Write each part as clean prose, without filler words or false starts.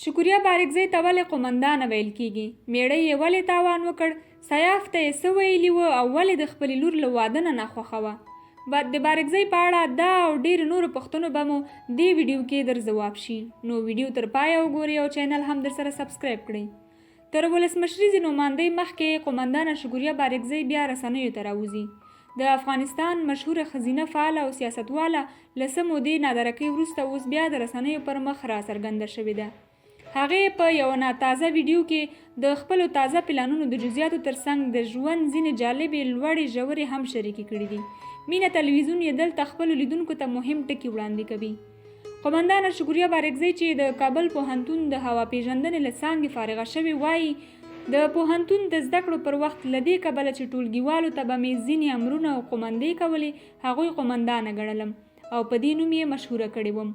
شکریه بارکزۍ ته ولې قومندانه ویل کیږي؟ میړه یې ولې تاوان وکړ؟ سیاف ته یې څه ویلي و او ولې د خپلې لور له واده نه ناخوښه وه؟ د بارکزۍ په اړه دا او ډېرو نورو پوښتنو به مو دې ویډیو کې در ځواب شي. نو ویډیو تر پایه وګورئ او چینل هم درسره سبسکرایب کړئ. تر ولسمشریزې نوماندۍ مخکې قومندانه شکریه بارکزۍ بیا رسنیو ته راوځي. د افغانستان مشهوره ښځینه فعاله او سیاستواله له څه مودې نادرکۍ وروسته اوس بیا د رسنیو پر مخ راڅرګنده شوې ده. هغې په یوه نا تازه ویډیو کې د خپلو تازه پلانونو د جزیاتو ترڅنګ د ژوند ځینې جالبې لوړې ژورې هم شریکې کړې دي. مینه تلویزیون یې دلته خپلو لیدونکو ته مهم ټکي وړاندې کوي. قومندانه شکریه بارکزۍ چې د کابل پوهنتون د هوا پېژندنې له څانګې فارغه شوې وايي، د پوهنتون د زده کړو پر وخت له دې کبله چې ټولګیوالو ته به مې ځینې امرونه او قومندې کولې، هغوی قومندانه ګڼلم او په دې نوم یې مشهوره کړې وم.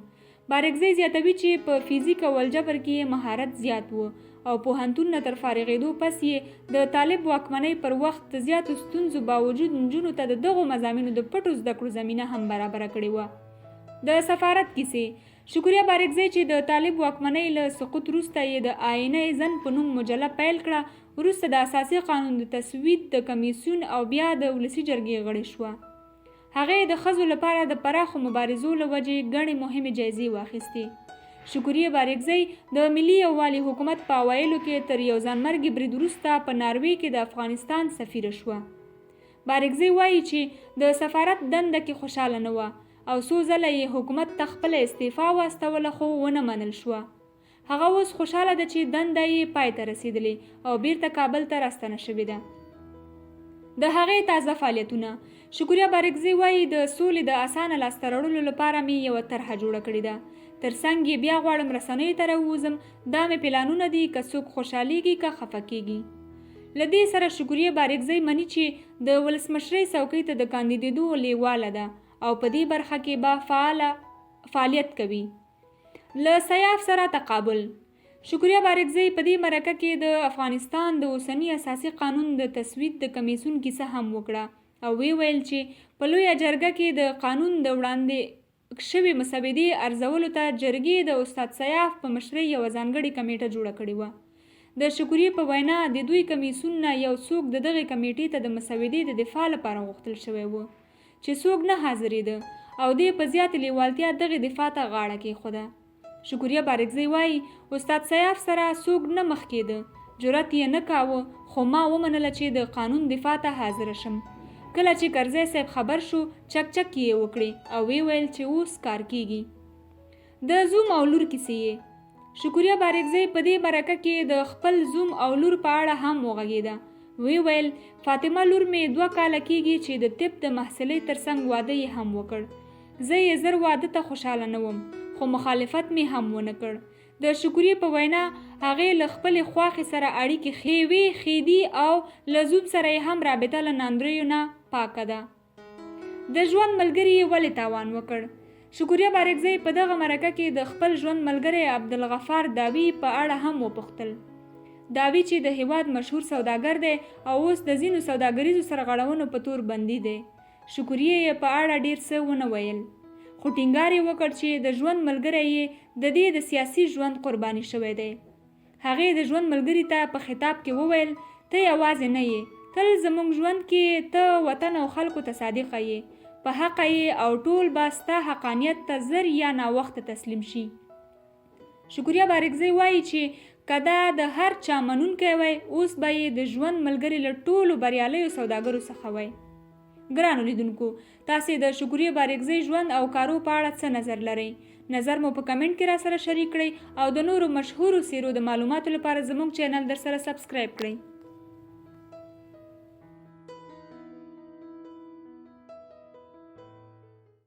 بارکزۍ زیاتوي چې په فزیک او الجبر کې یې مهارت زیات و او پوهنتون نه تر فارغېدو پس یې د طالب واکمنۍ پر وخت د زیاتو ستونزو باوجود نجونو ته د دغو مضامینو د پټو زده کړو زمینه هم برابره کړې وه. د سفارت کیسې، شکریه بارکزۍ چې د طالب واکمنۍ له سقوط وروسته یې د آینه زن په نوم مجله پیل کړه، وروسته د اساسي قانون د تسوید د کمیسیون او بیا د ولسي جرګې غړې شوه. هغې د ښځو لپاره د پراخو مبارزو له وجې ګڼې مهمې جایزې واخیستې. شکریې بارکزۍ د ملي یووالي حکومت په اوایلو کې تر یو ځانمرګي برید وروسته په ناروې کې د افغانستان سفیره شوه. بارکزۍ وايي چې د سفارت دنده کې خوشاله نه وه او څو ځله یې حکومت ته خپله استعفا واستوله خو ونه منل شوه. هغه اوس خوشاله ده چې دنده یې پای ته رسېدلې او بیرته کابل ته راستنه شوې ده. د هغې تازه فعالیتونه، شکریه بارکزۍ وايي، د سولې د اسانه لاسته راوړلو لپاره مې یوه طرحه جوړه کړې ده. تر څنګ یې بیا غواړم رسنیو ته راووځم، دا مې پلانونه دي، که څوک خوشالېږي که خفه کېږي. له دې سره شکریه بارکزۍ مني چې د ولسمشرۍ څوکۍ ته د کاندیدېدو لېواله ده او په دې برخه کې به فعاله فعالیت کوي. له سیاف سره تقابل، شکریه بارکزۍ په دې مرکه کې د افغانستان د اوسني اساسي قانون د تسوید د کمېسیون کیسه هم وکړه او ویې ویل چې په لویه جرګه کې د قانون د وړاندې شوې مسودې ارزولو ته جرګې د استاد سیاف په مشرۍ یوه ځانګړې کمېټه جوړه کړې وه. د شکریې په وینا، د دوی کمېسیون نه یو څوک د دغې کمېټې ته د مسودې د دفاع لپاره غوښتل شوی و، چې څوک نه حاضرېده او دې په زیاتې لېوالتیا دغې دفاع ته غاړه کېښوده. شکریه بارکزۍ وايي، استاد سیاف سره څوک نه مخ کېده، جرات یې نه کاوه، خو ما ومنله چې د قانون دفاع ته حاضره شم. کله چې کرزی صیب خبر شو، چک چکې یې وکړې او ویې ویل چې اوس کار کېږي. د زوم او لور کیسې یې. شکریه بارکزۍ په دې مرکه کې د خپل زوم او لور په اړه هم وغږېده. ویې ویل، فاطمه لور مې 2 کاله کېږي چې د طب د محصلۍ ترڅنګ واده یې هم وکړ. زه یې زر واده ته خوشاله نه وم، خو مخالفت مې هم ونه کړ. د شکریې په وینا، هغې له خپلې خواښې سره اړیکې ښې وې، ښې دي او له زوم سره یې هم رابطه له ناندریو نه پاکه ده. د ژوند ملګري یې ولې تاوان وکړ؟ شکریه بارکزۍ په دغه مرکه کې د خپل ژوند ملګری عبدالغفار داوي په اړه هم وپوښتل. داوي چې د هېواد مشهور سوداګر دی او اوس د ځینو سوداګریزو سرغړونو په تور بندي دی. شکریې یې په اړه ډېر څه ونه ویل، خو ټینګار یې وکړ چې د ژوند ملګری یې د دې د سیاسي ژوند قرباني شوی دی. هغې د ژوند ملګري ته په خطاب کې وویل، ته یوازې نه یې، تل زموږ ژوند کې یې، ته وطن او خلکو ته صادقه یې، په حقه یې او ټول به ستا حقانیت ته زر یا ناوخته تسلیم شي. شکریه بارکزۍ وايي چې که دا د هر چا منونکی وای، اوس به یې د ژوند ملګرې له ټولو بریالیو سوداګرو څخه وای. ګرانو لیدونکو، تاسې د شکریې بارکزۍ ژوند او کارو په اړه څه نظر لرئ؟ نظر مو په کمنټ کې راسره شریک کړئ او د نورو مشهورو څیرو د معلوماتو لپاره زموږ چینل درسره سبسکرایب کړئ.